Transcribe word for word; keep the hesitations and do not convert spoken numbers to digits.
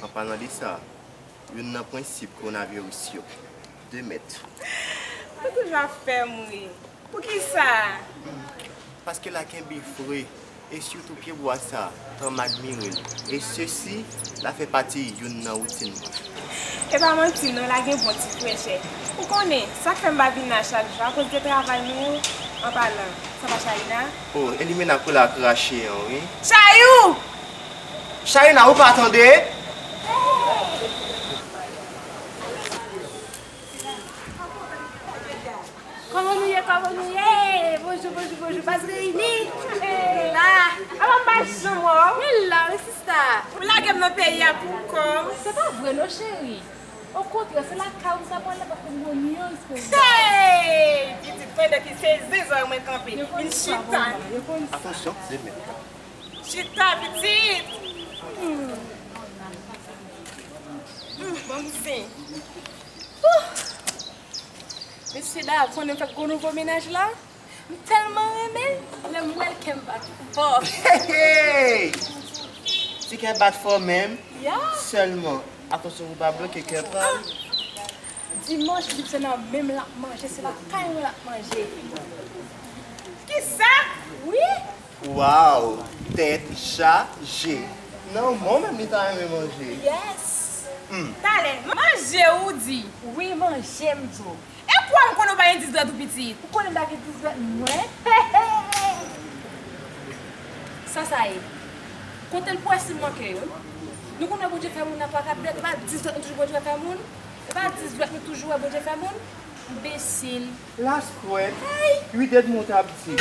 An palan de sa, youn nan prensip kowonaviris yo, de mèt. Ou toujou ap fè m ri. Poukisa? Paske l a kenbe fre, e sitou pyebwa sa, tan m admire l. E sesi, l a fè pati youn nan woutin mwen. E pa manti non, l a gen bon ti frechè. Ou konnen, sa k fè m pa vin la chak jou, akoz de travay nou yo, an palan, sa pa Chayina? Oh, e li menm k rele a krache an, wi. Chayou! Chayina, ou pa tande? Kòman nou ye, kòman nou ye? Bonjou, bonjou, bonjou, baz reyini. Hey. La. Ala m pa janm wè w. Men la, wi, sista. Ou lage m nan peyi a pou kò m. Se pa vre non, cheri. Okontrè, se lakay ou m ta pral la, paske m gon news pou ou. Hey! Pitit mwen, depi se zizòy mwen kanpe. Vin chita. Atansyon, de mèt. Chita, pitit. Hmm. Hmm, bon, m zen. Ouh! Mesye Dav, konnen m fèk gon nouvo mennaj la? M tèlman renmen l, lè m wè l, kè m bat fò. Hey, hey! Ti kè bat fò menm. Ya. Sèlman, atansyon pou w pa bloke kè pa l. Dimanch, li di se nan men m l ap manje, se lakay mwen l ap manje. Kisa? Wi. Waw, tèt chaje. Nan men w menm li ta renmen manje. Yes. Hmm. Talè, manje ou di? Wi, manje m di w. E kwa m konnen w pa gen dis dwèt ou pitit? Ou konnen m pa gen dis dwèt mwen? Sa sa ye? Kote l pou wè si m manke yo? Nou konnen Bondye fè moun nan twa kat dwèt, e pa dis dwèt nou toujou Bondye fè moun? E pa dis dwèt nou toujou wè Bondye fè moun? Enbesil. Las kwèt. Hey! Ui dèd mwen w t ap di.